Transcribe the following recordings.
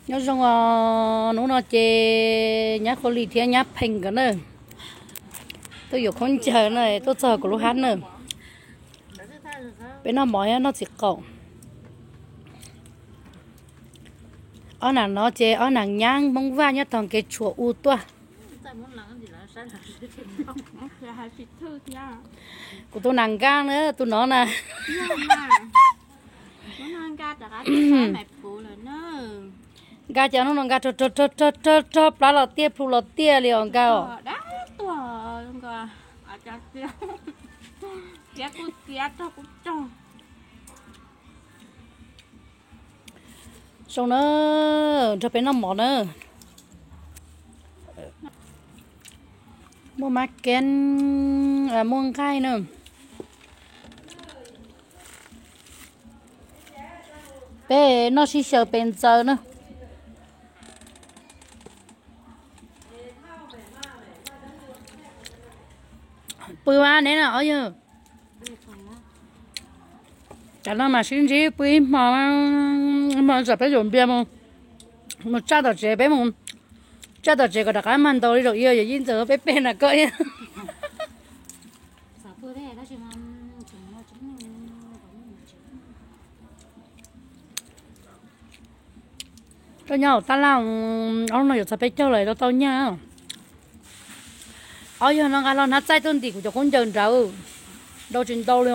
Nyob zoo os, hnub no ces nyab Qhua Lis thiab nyab Pheej nkawd na tuaj yuav khaub ncaws na, tuaj txog kuv lub hab na. Peb noj mov thiab noj txiv qaum. Ob nam no ces ob nam nyab Hmoob Vaj nyob tog kev tshuam u tuaj. Kuv tus nam nkaj na, tus no na. Nkaj cas hnub no nkaj rog rog rog rog rog plab los tiaj plhu los tiaj li os nkaj os. Zoo na, nrog peb noj mov na. Muaj mab keeb, muaj nqaij na. Peb noj sib xyaw pes ntxaws na. Pw mas neb na ob yawg. Tam no mas sib ntsib pw ib hmo, hmo tsam peb yuav npias mus, mus tsaj tom tsev, peb mus tsaj tom tsev kom rov qab mag ntaus li zaum ib yawm yij ntxawm peb pem na koj. Koj nyob hauv tab laj, ob hnub no yuav txog peb caug lawm tau tau nyaj. Ob yawg no nqa hlo hnab txaij tuaj ntim kuv cov khaub ncaws nrad, ntau tsis ntau li.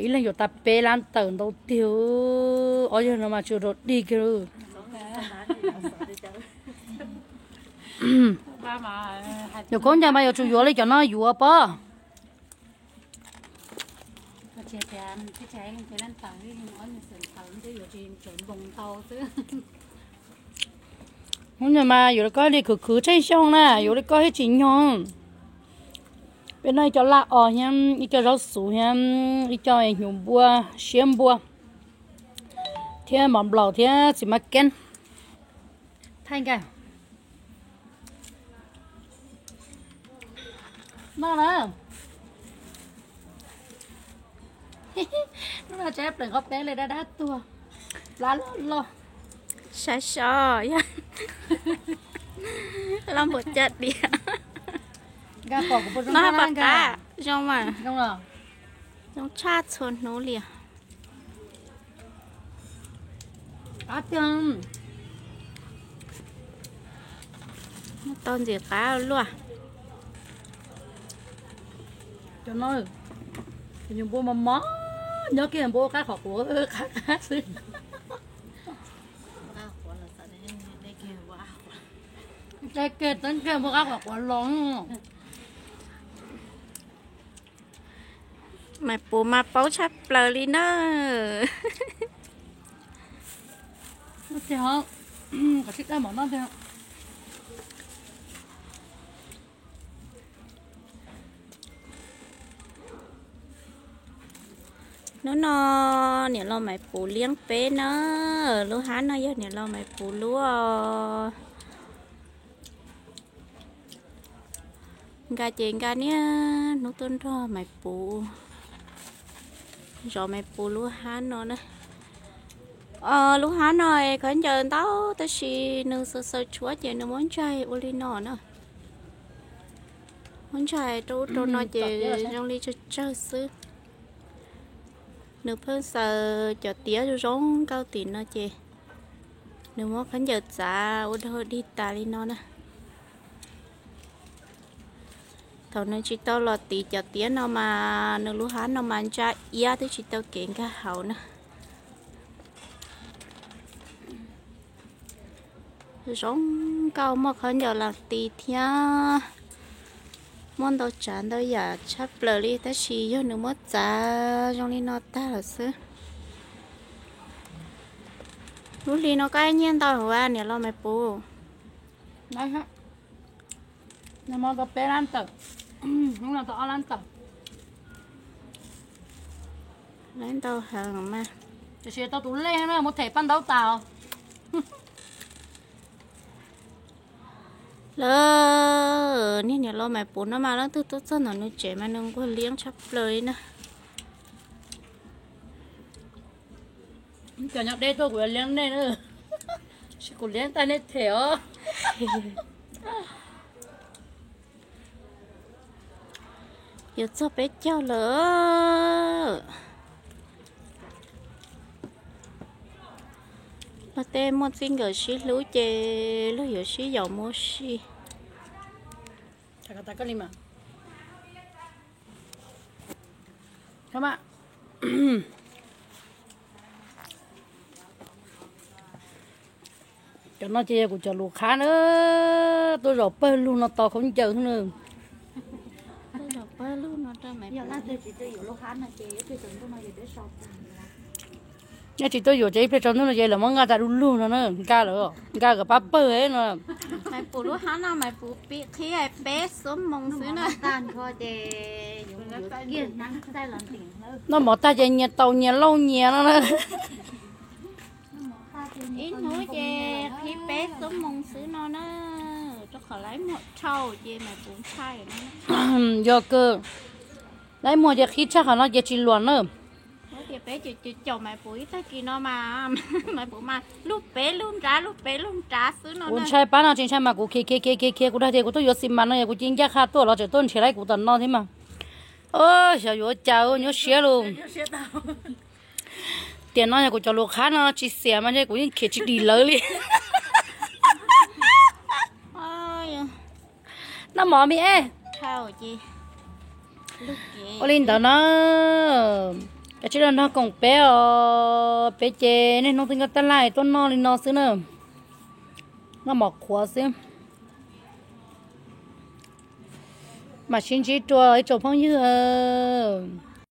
Ib leeg yuav tau peb lab tawm ntau tiag, ob yawg no mas tsis rau dig kiag. Yuav khaub ncaws mas yuav tsum yuav li cov no yuav pob. Hnub no mas yuav li koj li khwv khwv tsheej xyoo na, yuav li koj thiaj tsim nyog. Peb noj ib co laj os thiab ib co zaub xuv thiab ib co hnyuv npua, siab npua, thiab mov nplaum thiab txiv mab keeb. Thaij nkaj. Noj na. Hnub no tshaib plaws qhov peb li dab dab tuag, plab loj loj. Saib so yog loj npaum cas diam. Nkaj pom kuv puas zoo, noj pom qab zoo mas. Zoo tshaj txhua hnub li. Qab tiag. Tau ntxim qab luaj. Cov no, cov npua mos mos, nyob kiag npua qab qhov quav qab qab xwb. Kiag teeb kiag npua qab qhov quav los. Maiv Puv mas paub tshaj plaws li na. Qhov sib daj mov noj tiag. Hnub no niam laus Maiv Puv liab peb na. Lub hab no yog niam laus Maiv Puv lub. Nkaj ces nkaj niaj hnub tuaj nrog Maiv Puv, zov Maiv Puv lub hab no na. Lub hab no khaub ncaws ntau tab sis nws xaws xaws tshuab ces nws muab ntsaig ua li no na. Muab ntsaig rau ub rau no ces zoo li tsawg tsawg xwb. Nws pheej xaws cov tiab zoo zoo nkauj tim no ces nws muab khaub ncaws txav ua dog dig tas li no na. Thaum nws tsis tau los tiv cov tiab no mas nws lub hab no mas ntsa iab twb tsis tau kev nkag hauv na. Zoo nkauj muaj khaub ncaws las tis thiab muaj ntau tsav ntau yam tshaj plaws li tab sis yog nws muab txav zoo li no tag lawm xwb. Lub hli no koj nyiaj ntau hauv niam laus Maiv Puv? Nws muab tau peb lab tawm, hnub no tau ob lab tawm. Lab ntau heev mas. Tiam sis tau tus lej na muab them paj ntaub tas os. Lawv niag niam laus Maiv Puv no mas leej twg tuaj txog ntawm nws tsev mas nws nquag liab tshaj plaws li na. Cov nyob deb tuaj kuv yuav liab nej na. Sis kuv liab tag nej them os. Yuav txog peb caug lawm. Luag tej muaj txij nkawm sib hlub ces luag yuav sib yaum mus ua si. Cov no ces yog kuv cov lus qhab na, tuaj zaum pawg lug no tos khaub ncaws na. Yog tsis tuaj yuam ces ib pliag tsaus ntuj no ces lawv muab nkag tas du lug no na, nkag lawm, nkag kom pab pawg no. Maiv Puv lub hab no Maiv Puv pib qhib peb xuab moos xwb na. Noj mov tag ces nyias taus nyias lauj nyias no na. Ib hnub ces qhib peb xuab moos xwb no na, rau qhov laib muag dhau ces Maiv Puv ntshai no. Yog kawg, laib muag ces qhib tshaj qhov no ces tsis luam na. Tias peb caum caum Maiv Puv ib tag kis no mas, Maiv Puv mas lub peb lub nrab lub peb lub nrab xwb no. Kuv ntshai pab no tsis ntshai mas kuv khiav khiav khiav khiav khiav, kuv dag tias kuv tuaj yuav xis mas no yog kuv cia ncaj qha tuaj los tseem tuaj nrhiav laib kuv tom no thiab mas. Xyov yuav cas nyuaj siab lus. Tiam no yog kuv cov lus qhab no tsis xiam mas ntshe kuv yeej khiav tsis dim lawv li. Noj mov me es. Ua li ntawd na, kav tsij los nrog koom peb os, peb ces niaj hnub twb nkaj tab laj tuaj noj li no xwb na. Noj mov qhuav xwb. Mam sib ntsib dua ib tsoom phooj ywg.